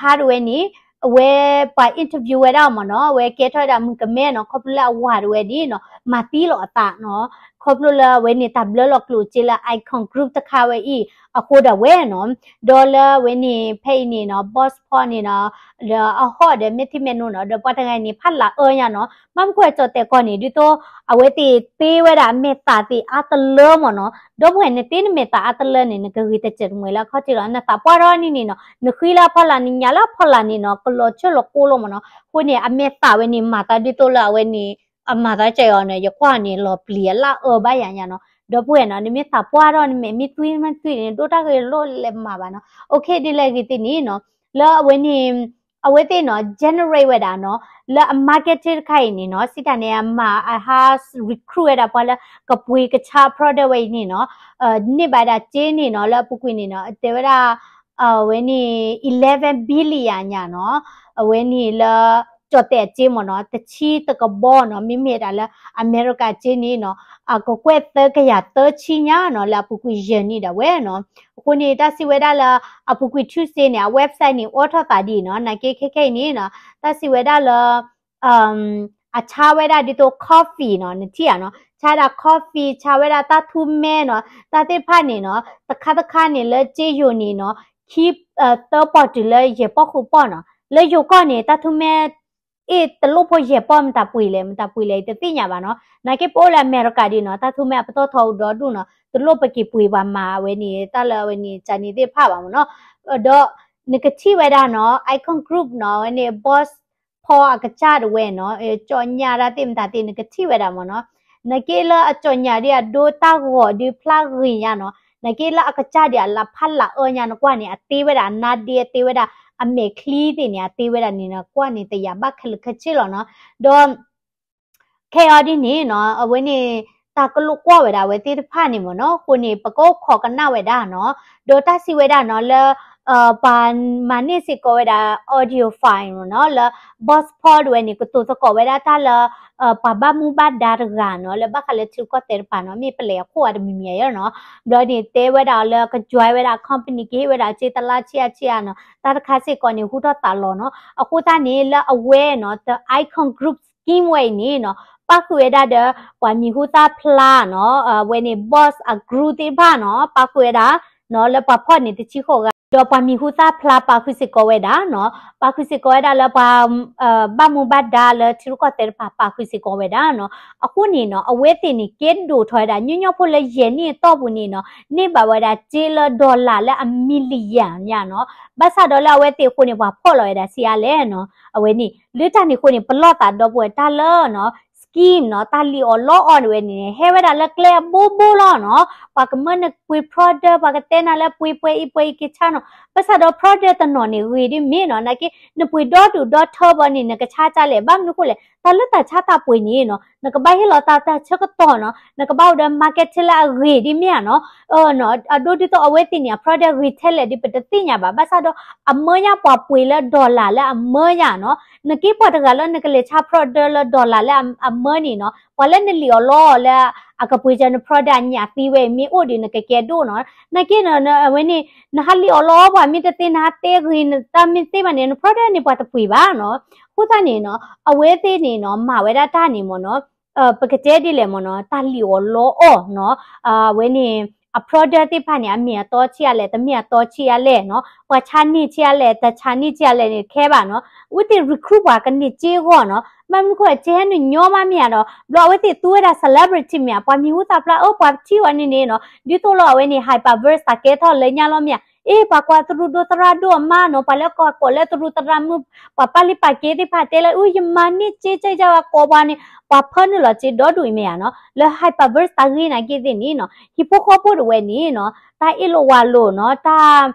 ဟါတဝဲန့ၣ် အဝဲပှၤ interview ဝဲဒၣ်အီၤမ့ၢ်နီၤ အဝဲကဲထီၣ်ဝဲဒၣ်မုၣ်ကမဲနီၤ ခီဖျိလၢအဝၤတဝဲန့ၣ်နီၤ မၤသံလီၤအသးနီၤ ခီဖျိလၢအဝဲန့ၣ်တၢ်ဘျၢလီၤကျိၣ်စ့လၢ Icon Group တခါဝဲအံၤ အဃိဒၣ်ဝဲနီၤ ဒီးလၢအဝဲန့ၣ် ဖဲအံၤန့ၣ်နီၤ Boss Paul န့ၣ်နီၤ ဒီးအဟီၣ်ဒီးမဲာ်ထံမဲာ်နိနီၤ ဒီးပှၤတဂၤန့ၣ် ဖးလၢအၢညါနီၤ ဘၣ်မနုၤဃိကၠီၣ်တဲာ်ကီၢ်န့ၣ် ဒ်သိး အဝဲသ့ၣ်သ့ဝဲဒၣ်အမဲာ်သၣ်သ့ၣ်အါတလၢမ့ၢ်နီၤ ဒီပုၢ်ဝဲၢ်န့ၣ် သ့နမဲာ်သၣ်အါတလၢန့ၣ် နကဂ့ၤတစဲးတမှဲၤလၢအခီၣ်ထံးလီၤ နသးပှၢ်ထီၣ်န့ၣ်န့ၣ်နီၤ နဃံလၢအဖီလာ်န့ၣ် ညၣ်လၢအဖီလာ်န့ၣ်နီၤ ကလီၤဆၢလီၤကိၢ်လီၤမ့ၢ်နီၤ အဃိန့ၣ် အမဲာ်သၣ်ဝဲန့ၣ် မၤသးဒ်သိးလၢအဝဲန့ၣ် အမၤသးကဲအီၤန့ၣ် ယကွၢ်န့ၣ် လီၤပျံၤအလၢအအၢဘၣ်ယၤညါနီၤ ဒီပုၢ်ဝဲၢ်နီၤ နမ့ၢ်သးပှၢ်ထီၣ် နမဲာ်မ့ၢ်သွံၣ်မ့ၢ်သွံၣ်န့ၣ် ဒိၣ်တၢ်ဂ့ၤလိၣ်လဲၤမၤဘၣ်နီၤ okay ဒ်လဲၣ်ဂ့ၤသ့ၣ်န့ၣ်နီၤ လၢအဝဲန့ၣ် အဝဲသ့ၣ်နီၤ generate ဝဲဒၣ်နီၤ လၢအ marketing တခါအံၤန့ၣ်နီၤ စံးတၢ်န့ၣ် အမၤအဟး recruit ဝဲဒၣ်ပှၤလၢကပှ့ၤကဆါ product ဝဲအံၤန့ၣ်နီၤ န့ၢ်ဘၣ်ဒၣ်စ့န့ၣ်နီၤ လၢအပူၤကွံာ်န့ၣ်နီၤ တဲဝဲဒၣ် အဝဲန့ၣ် eleven billion ညါနီၤ အဝဲန့ၣ်လၢ ကၠီၣ်တဲၣ်အစ့မ့ၢ်နီၤ တဆံတကဘီနီၤ မ့မ့ၢ်ဒၣ်လၢအမဲရကၤစ့န့ၣ်နီၤ အကကွဲၢ်သၢကယၤသၢဆံညါနီၤ လၢအပူၤကွံာ်ယဲၢ်နံၣ်ဒၣ်ဝဲနီၤ အဃိန့ၣ် တၢ်စံးဝဲဒၣ်လၢ အပူၤကွံာ် Tuesday န့ၣ် အ website န့ၣ် အိးထီၣ်သးဒ်အံၤနီၤ နာ်က့ခဲခဲအံၤန့ၣ်နီၤ တၢ်စံးဝဲဒၣ်လၢ အဆါဝဲဒၣ်ဒ်သိး coffee နီၤ နထံၣ်ဧါနီၤ ဆါဒၣ် coffee ဆါဝဲဒၣ်တၢ်ထူမဲနီၤ တၢ်သ့ၣ်တဖၣ်န့ၣ်နီၤ တခါတခါန့ၣ်လၢစ့ယိၤန့ၣ်နီၤ ခံ သၢပီၢ်တုၤလၢယဲၢ်ပီၢ်ဃုပီၢ်နီၤ လၢယိၤကီၢ်န့ၣ် တၢ်ထူမဲ အ့ၣ် တလိၣ်ဖိယဲၢ်ပီၢ် မတၤပှ့ၤလဲၣ် မတၤပှ့ၤလဲၣ် တသ့ၣ်ညါဘၣ်နီၤ နာ်က့ပအိၣ်လၢအမဲရကၤဒ်နီၤ တၢ်ထူမဲအပတီၢ်ထီအိၣ်ဒီဒူၣ်နီၤ တလိၣ်ပက့ၤပှ့ၤပှၤမၤအဝဲန့ၣ် တၢ်လၢအဝဲန့ၣ် ကၢ်န့ၣ်သ့ၣ်တဖၣ်ဘၣ်မ့ၢ်နီၤ ဒီး နကထံၣ်ဝဲဒၣ်နီၤ Icon Group နီၤ အဝဲန့ၣ် Boss ဖီအကစၢ်တဝဲနီၤ ကၠီၣ်ညါတၢ်သ့ၣ်မတၤသ့ၣ် နကထံၣ်ဝဲဒၣ်မ့ၢ်နီၤ နာ်က့လၢအကၠီၣ်ညါဒ်အဒိတၢ်ဂီၤဒ်ဖျါဂ့ၤညါနီၤ နာ်က့လၢအကစၢ်ဒ်အလၤဖးလၤအၢညါ နကွၢ်န့ၣ် အတ့ဝဲဒၣ်အနါဒ့ အတ့ဝဲဒၣ်အမဲာ်ချံသ့ၣ်န့ၣ် အတ့ဝဲဒၣ်န့ၣ်နီၤ ကွၢ်န့ၣ်တယာ်ဘၣ်ခဲလၢာ်ခဲဆ့လီၤနီၤ ဒီး ခဲအံၤဒ်န့ၣ်နီၤ အဝဲန့ၣ် တၢ်ကလိာ်ကွီၢ်ဝဲဒၣ်အဝဲသ့ၣ်တဖၣ်န့ၣ်မ့ၢ်နီၤ အဃိန့ၣ် ပကအိၣ်ခိးကနၣ်ဝဲဒၣ်နီၤ ဒီးတၢ်စံးဝဲဒၣ်နီၤလၢ ပှၤမၤန့ၢ်စ့ၢ်ကီးဝဲဒၣ် audio file နီၤ လၢ Boss Paul တဝဲန့ၣ် ကတိၤသကိးဝဲဒၣ်တၢ်လၢ ပှၤဘၣ်မူဘၣ်ဒါတဂၤနီၤ လၢဘၣ်ဃးလၢထံရူၢ်ကီၢ်သဲးတဖၣ်နီၤ မ့ၢ်ပလဲၤအခိၣ်အတမံၤမံၤယဲနီၤ ဘျီန့ၣ် တဲဝဲဒၣ်အီၤလၢက join ဝဲဒၣ် company ကဟ့ၣ်ဝဲဒၣ်စ့တလါဆံအါဆံအါနီၤ တၢ်တခါစ့ၢ်ကီးန့ၣ် ဟူထီၣ်သးလီၤနီၤ အဃိသတးန့ၣ် လၢအဝဲနီၤ တ Icon Group Scheme ဝဲအံၤန့ၣ်နီၤ ပၣ်ဃုာ်ဝဲဒၣ်ဒီး ပှၤမံၤဟူသၣ်ဖျါနီၤ အဝဲန့ၣ် Boss အ group သ့ၣ်တဖၣ်နီၤ ပၣ်ဃုာ်ဝဲဒၣ်နီၤ လၢပှၤဖီၣ်န့ၣ်တဆံဃိးဂၤ ဒီးပှၤမံၤဟူသၣ်ဖျါပာ်ဃုာ်စ့ၢ်ကီးဝဲဒၣ်နီၤ ပာ်ဃုာ်စ့ၢ်ကီးဝဲဒၣ်လၢပှၤ ဘၣ်မူဘၣ်ဒါလၢထံရူၢ်ကီၢ်သဲးတဖၣ် ပာ်ဃုာ်စ့ၢ်ကီးဝဲဒၣ်နီၤ အဃိန့ၣ်နီၤ အဝဲသ့ၣ်န့ၣ် ကဲဒိၣ်ထီၣ်ဝဲဒၣ် ညီညီဖိလၢယဲၢ်နံၣ်အတီၢ်ပူၤန့ၣ်နီၤ န့ၢ်ဘၣ်ဝဲဒၣ်စ့လၢ dollar လၢအ million ညါနီၤ ဘၣ်ဆၣ်ဒီးလၢအဝဲသ့ၣ်အဃိန့ၣ် ပှၤဖီၣ်လီၤဝဲဒၣ်ဆံးအါလဲၣ်နီၤ အဝဲန့ၣ် လၢတၢ်န့ၣ်အဃိန့ၣ် ပလီၢ်သးဒီပုၢ်ဝဲၢ်တၢ်လၢနီၤ scheme နီၤ တၢ်လံၣ်အီၣ်လီအီၣ်ဝဲန့ၣ် ဟဲဝဲဒၣ်လၢကျဲအဘိဘိလီၤနီၤ ပှၤကမၢနပှ့ၤ product ပှၤကတဲနၤလၢပှ့ၤပှဲၤအံၤပှဲၤအံၤက့ၤဆါနီၤ ဘၣ်ဆၣ်ဒီး product တနီၤန့ၣ် ဂ့ၤဒ်မ့ၢ်နီၤ နာ်က့ နပှ့ၤဒီဒူၣ်ဒီထၢဘီန့ၣ် နကဆါကလဲၣ် ဘၣ်မနုၤဃိလဲၣ် တၢ်လၢတၢ်ဆါတၢ်ပှ့ၤန့ၣ်နီၤ နကဘၣ်ဟ့ၣ်လီၤတၢ်တၢ်ဆၢကတီၢ်နီၤ နကဘၣ်အိၣ်ဒီး marketing လၢအဂ့ၤဒ်မ့ၢ်ဧါနီၤ အဒိဒ်သိးအဝဲသ့ၣ်န့ၣ် အ product ဂ့ၤထဲလဲၣ်ဒ်ပတသ့ၣ်ညါဘၣ် ဘၣ်ဆၣ်ဒီး အမၢညါပှၤပှ့ၤလၢ dollar လၢအမၢညါနီၤ နက့ပှၤတဂၤလၢနကလဲၤဆါ product လၢ dollar လၢအမၢန့ၣ်နီၤ ပှၤလၢနလံၣ်အီၣ်လီအီၣ်လၢ အကပှ့ၤကၢန product အညၣ်သံဝဲအံၤ မ့ၢ်အိၣ်ဒီးနကကဲဒိၣ်နီၤ နာ်က့ အဝဲန့ၣ် နဟးလံၣ်အီၣ်လီအီၣ်ပှၤမ့ၢ်တသ့ နဟးတဲဂ့ၤတၢ်မ့ၢ်သ့ဘၣ်န့ၣ် န product န့ၣ် ပှၤတပှ့ၤဘၣ်နီၤ အဃိသတးန့ၣ်နီၤ အဝဲသ့ၣ်န့ၣ်နီၤ မၤဝဲဒၣ်တၢ်န့ၣ်မ့ၢ်နီၤ ပကတဲဒ်လဲၣ်မ့ၢ်နီၤ တၢ်လံၣ်အီၣ်လီအီၣ်နီၤ အဝဲန့ၣ် အ product သ့ၣ်တဖၣ်န့ၣ် အမ့ၢ်အတီဆံးအါလဲၣ် တမ့ၢ်အတီဆံးအါလဲၣ်နီၤ ပှၤဆါန့ၢ်ဆံးအါလဲၣ် တဆါန့ၢ်ဆံးအါလဲၣ်န့ၣ် ခဲဘၣ်နီၤ အဝဲသ့ၣ် recruit ပှၤကန့ၢ်စ့အဂီၢ်နီၤ ဘၣ်မနုၤဃိ စ့ဟဲနုာ်ညီမးမ့ၢ်ဧါဒီး ဘျီအဝဲသ့ၣ်သူဝဲဒၣ် celebrity မ့ၢ်ဧါ ပှၤမံၤဟူသၣ်ဖျါ အၢ ပှၤထံၣ်ဝဲန့ၣ်န့ၣ်နီၤ ဒ်သိးလၢအဝဲန့ၣ် hyperverse တၢ်ကဲထီၣ်လၢညါလီၤမ့ၢ်ဧါ အ့ ပှၤကွၢ်သရူးဒိသရၣ်ဒိၣ်အမါနီၤ ပှၤလၢကွၢ်ကိးလၢသရူးသရၣ်မုၣ် ပှၤပာ်လံပာ်က့သ့ၣ်တဖၣ်တဲလၢ အူ ယမၤန့ၢ်စ့ကဲယါဝဲကိးပှၤန့ၣ် ပှၤဖၢနုာ်လီၤစ့ဒီဒူၣ်အံၤမ့ၢ်ဧါနီၤ လၢ hyperverse တၢ်ဂ့ၢ်နာ်က့သ့ၣ်န့ၣ်နီၤ ဟံၣ်ဖိဃီဖိတဝဲန့ၣ်နီၤ တၢ်အ့ၣ်လိာ်ဝးလိာ်နီၤ တၢ်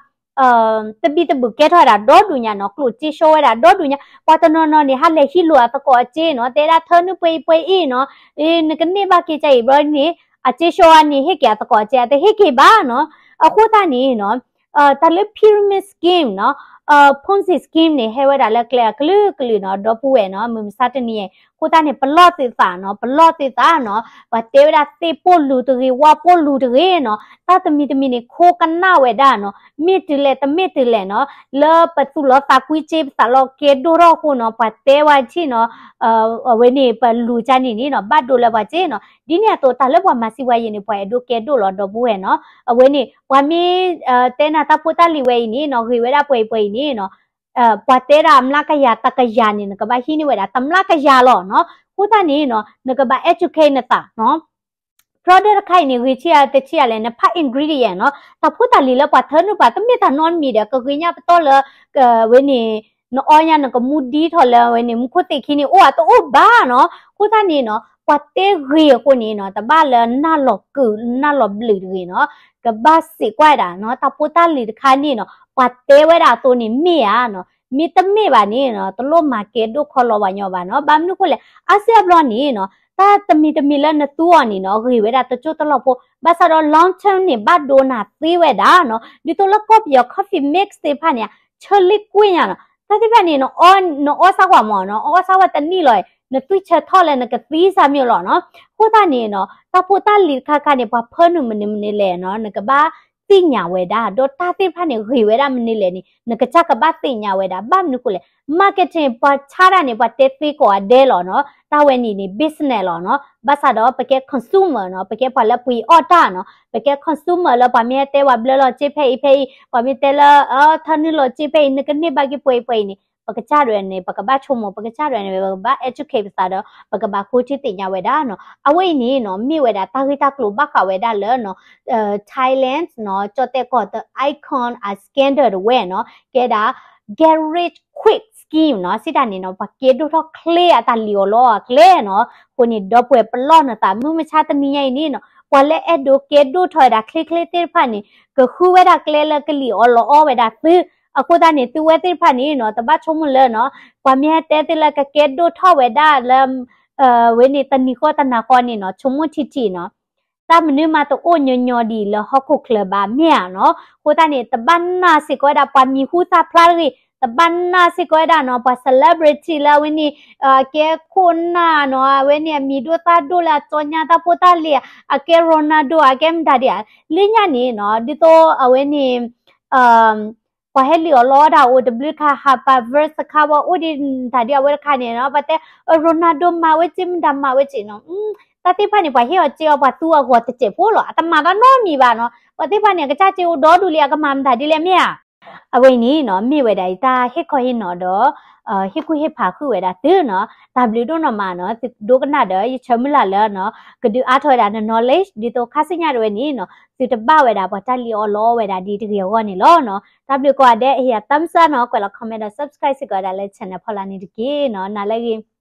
တဘံၣ်တဘုၣ်ကဲထီၣ်ဝဲဒၣ်ဒီဒူၣ်ညါနီၤ ကျိၣ်စ့ဆှီဝဲဒၣ်ဒီဒူၣ်ညါ ပှၤတနီၤနီၤန့ၣ် ဟးလဲၤဟံးလိာ်အသကိးအစ့နီၤ တဲဒၣ်ထၢနုၢ်ပှဲၤအံၤပှဲၤအံၤနီၤ နကန့ၢ်ဘၣ်က့ၤကါအံၤဘျီန့ၣ် အစ့ဆှီဝဲန့ၣ် ဟ့ၣ်က့ၤအသကိးအစ့ အတဟ့ၣ်က့ၤဘၣ်နီၤ အဃိသတးန့ၣ်နီၤ တၢ်လၢ pyramid scheme နီၤ Ponzi scheme န့ၣ် ဟဲဝဲဒၣ်လၢကျဲအကလုာ်ကလုာ်နီၤ ဒီပုၢ်ဝဲၢ်နီၤ မုၢ်မဆါတနံၤအံၤ အဃိသတးန့ၣ် ပလီၢ်သုးသးနီၤ ပလီၢ်သုးသးနီၤ ပှၤတဲဝဲဒၣ်သ့ၣ်ပိၢ်လူၤတဂ့ၤ ဝၣ်ပိၢ်လူၤတဂ့ၤနီၤ တၢ်တမံၤတမံၤန့ၣ် ခိကနၣ်ဝဲဒၣ်နီၤ မ့ၢ်တုၤလဲၣ်တမ့ၢ်တုၤလဲၣ်နီၤ လၢပသူၣ်လီၤသးကွံစ့ ပသးလီၤကဲဒိၣ်ထီၣ်အဃိနီၤ ပှၤတဲဝဲထံၣ်နီၤ အဝဲန့ၣ် ပလူၤကါန့ၣ်န့ၣ်နီၤ ဘၣ်ဒိလၢပှၤစ့နီၤ ဒ်န့ၣ်အသိး တၢ်လၢပှၤမၤစံးဝဲယံၤန့ၣ် ပှၤအဲၣ်ဒိးကဲဒိၣ်လီၤ ဒီပုၢ်ဝဲၢ်နီၤ အဝဲန့ၣ် ပှၤမ့ၢ် တဲနၤတၢ်ဖိတၢ်လံၤဝဲအံၤန့ၣ်နီၤ ဂ့ၤဝဲဒၣ်ပှဲၤအံၤပှဲၤအံၤန့ၣ်နီၤ ပှၤတဲဒၣ်အမျးကယၤတကယၤန့ၣ် နကဘၣ်ဟံးန့ၢ်ဝဲဒၣ် တမျးကယၤလီၤနီၤ အဃိသတးန့ၣ်နီၤ နကဘၣ် educate နသးနီၤ product တခါအံၤန့ၣ် ဂ့ၤဆံးအါတဆံးအါလဲၣ် နဖး ingredient နီၤ တၢ်ဖိတၢ်လံၤလၢပှၤထၢနုာ်ပှၤ တမ့ၢ်တၢ်နီတမံၤဒီး ကဂ့ၤညါပတီၢ်လၢ ဝဲန့ၣ် နအီၣ်ညါနကမူဒံထီၣ်လၢဝဲန့ၣ် မူခိၣ်သ့ၣ်ခံန့ၣ် အိၣ်အတအိၣ်ဘၣ်နီၤ အဃိသတးန့ၣ်နီၤ ပှၤတဲဂ့ၤအဃိန့ၣ်နီၤ တဘၣ်လၢနၢ်လီၤကုာ်နၢ်လီၤဘျုးတဂ့ၤနီၤ, ကဘၣ်စံးကွၢ်ဒၣ်နီၤ တၢ်ဖိတၢ်လံၤတခါန့ၣ်နီၤ ပှၤတဲဝဲဒၣ်အသိးန့ၣ်မ့ၢ်ဧါနီၤ, မ့တမ့ၢ်ဘၣ်န့ၣ်နီၤ တလိၣ်မၤကဲဒိၣ်ခီလီၤပှၤညီဘၣ်နီၤ, ဘၣ်မနုၤဃိလဲၣ် အါစုအါဘျီန့ၣ်နီၤ တၢ်တမံၤတမံၤလၢနသူအီၤန့ၣ်နီၤ ဂ့ၤဝဲဒၣ်တကၠိၢ်တလီၢ်ဖိ ဘၣ်ဆၣ်ဒီး long term န့ၣ် ဘၣ်ဒိနၤသ့ဝဲဒၣ်နီၤ, ဒ်သိးလၢကီၢ်ပယီၤ coffee mix သ့ၣ်တဖၣ်န့ၣ် ဆၢလ့ကွ့ၢ်ညါနီၤ, တၢ်သ့ၣ်တဖၣ်န့ၣ် နအီၣ်စၢ်ကွၢ်မးနီၤ အီၣ်စၢ်ဝဲတနံၣ်လီၤ နသွံၣ်ဆၢထီၣ်လၢနကသံစၢ်မ့ၢ်လီၤနီၤ, အဃိသတးန့ၣ်နီၤ တၢ်ဖိတၢ်လံၤတခါခါန့ၣ် ပှၤဖၢနုာ်မနုၤမနုၤလဲၣ်နီၤ နကဘၣ်သ့ၣ်ညါဝဲဒၣ် ဒီးတၢ်သ့ၣ်တဖၣ်န့ၣ် ဂ့ၤဝဲဒၣ်မနုၤလဲၣ်န့ၣ် နကစၢ်ကဘၣ်သ့ၣ်ညါဝဲဒၣ် ဘၣ်မနုၤဃိလဲၣ် marketing ပှၤဆါတၢ်န့ၣ် ပှၤတဲသ့ကိးဂၤဒဲးလီၤနီၤ, တၢ်ဝဲန့ၣ်န့ၣ် business လီၤနီၤ, ဘၣ်ဆၣ်ဒီးပကဲ consumer နီၤ ပကဲပှၤလၢပှ့ၤအီၣ်တၢ်နီၤ, ပကဲ consumer လၢပှၤမ့ၢ်ဟဲတဲပှၤဘျၢလီၤစ့ဖဲအံၤဖဲအံၤ ပှၤမ့ၢ်တဲလၢ ထၢနုာ်လီၤစ့ဖဲအံၤ နကန့ၢ်ဘၣ်က့ၤပှဲၤအံၤပှဲၤအံၤန့ၣ် ပကစၢ်ဒၣ်ဝဲန့ၣ် ပကဘၣ်ဆိကမိၣ် ပကစၢ်ဒၣ်ဝဲန့ၣ် ပကဘၣ် educate ပသးဒီး ပကဘၣ်ဃိထံသ့ၣ်ညါဝဲဒၣ်နီၤ, အဝဲအံၤန့ၣ်နီၤ မ့ၢ်ဝဲဒၣ်တၢ်ဂ့ၢ်တၢ်ကျိၤဘၣ်ဃးဝဲဒၣ်လၢ Thailand နီၤ ကၠီၣ်တဲၣ်ကီၢ် the icon of scandal တဝဲနီၤ ကဲဒၣ် Get Rich Quick Scheme နီၤ စံးတၢ်န့ၣ်နီၤ ပှၤကဲဒိၣ်ထီၣ်ချ့အတၢ်လံၣ်အီၣ်လီအီၣ်အကျဲနီၤ, အဃိန့ၣ် ဒီပုၢ်ဝဲၢ်ပလီၢ်နသး မုၢ်မဆါတနံၤညါအံၤန့ၣ်နီၤ ပှၤလၢအဲၣ်ဒိးကဲဒိၣ်ထီၣ်ဝဲဒၣ်ချ့ချ့သ့ၣ်တဖၣ်န့ၣ် ကဃုဝဲဒၣ်ကျဲလၢကလံၣ်အီၣ်လီအီၣ်ဝဲဒၣ်သု, အဃိသတးန့ၣ် သုဝဲသ့ၣ်တဖၣ်န့ၣ်နီၤ တဘၣ်ဆိကမိၣ်လၢနီၤ ပှၤမ့ၢ်ဟဲတဲသုလၢကကဲဒိၣ်ထီၣ်ဝဲဒၣ်လၢ ဝဲန့ၣ်တနံၤဃီတနၤဃီန့ၣ်နီၤ ဆိကမိၣ်ထံထံနီၤ တၢ်မနုၤမးတအိၣ်ညီညီဒံးလၢဟီၣ်ခိၣ်ချၢဘၣ်မ့ၢ်ဧါနီၤ, အဃိသတးန့ၣ် တဘၣ်နာ်စ့ၢ်ကီးဝဲဒၣ်ပှၤမံၤဟူသၣ်ဖျါတဂ့ၤ, တဘၣ်နာ်စ့ၢ်ကီးဝဲဒၣ်နီၤ ပှၤ celebrity လၢအဝဲန့ၣ် အကဲခိၣ်နၢ်နီၤ အဝဲန့ၣ်အမံၤဒိၣ်သၣ်ဒိၣ်လၢအကၠီညါတၢ်ဖိတၢ်လံၤ အကဲ Ronaldo အကဲမတၤဒံးဧါ, လၢညါန့ၣ်နီၤ ဒ်သိးအဝဲန့ၣ် ပှၤဟဲလံၣ်အီၣ်လီအီၣ်ဒၣ်အိၣ်တဘျုးခါ Harper Verse တခါဝဲအိၣ်ဒံးတၢ်ဒံးအဝဲတခါန့ၣ်နီၤ ပှၤတဲ Ronaldo မၤဝဲစ့မတၤမၤဝဲစ့နီၤ, တၢ်သ့ၣ်တဖၣ်န့ၣ် ပှၤဟ့ၣ်အီၤစ့အီၤ ပှၤသူအဂီၢ်တစဲးဖိလီၤ အတမၤတၢ်နီတမံၤဘၣ်နီၤ, ပှၤသ့ၣ်တဖၣ်န့ၣ် အကစၢ်စ့အိၣ်ဒီဒူၣ်လံ အကမၤမတၤဒ်လဲၣ်မ့ၢ်ဧါ အဝဲအံၤန့ၣ်နီၤ မ့ၢ်ဝဲဒၣ်ယတၢ်ဟ့ၣ်ခီဟ့ၣ်နီၤဒီး ဟ့ၣ်ကူၣ်ဟ့ၣ်ဖးဃုာ်ဝဲဒၣ်သုနီၤ, တၢ်ဘျုးဒိၣ်နီၢ်မးနီၤ သုဒိကနၣ်ဒီး ယဆၢမုၢ်လၢ်လၢနီၤ ကဒုးအါထီၣ်ဝဲဒၣ်န knowledge ဒ်သိးခါဆူညါတဝဲန့ၣ်နီၤ သုတဘၣ်ဝဲဒၣ်ပှၤတၢ်လံၣ်အီၣ်လီအီၣ်ဝဲဒၣ်ဒ်တဂ့ၤအဂီၢ်န့ၣ်လီၤနီၤ, တၢ်ဘျုးကိးဂၤဒဲး အဟ့ၣ်ယၤ thumbs up နီၤ ကွဲးလီၤ comment ဒီး subscribe စ့ၢ်ကီးဝဲဒၣ်လၢ channel ဖီလာ်န့ၣ်တက့ၢ်နီၤ, နၤလၢအဂ့ၤ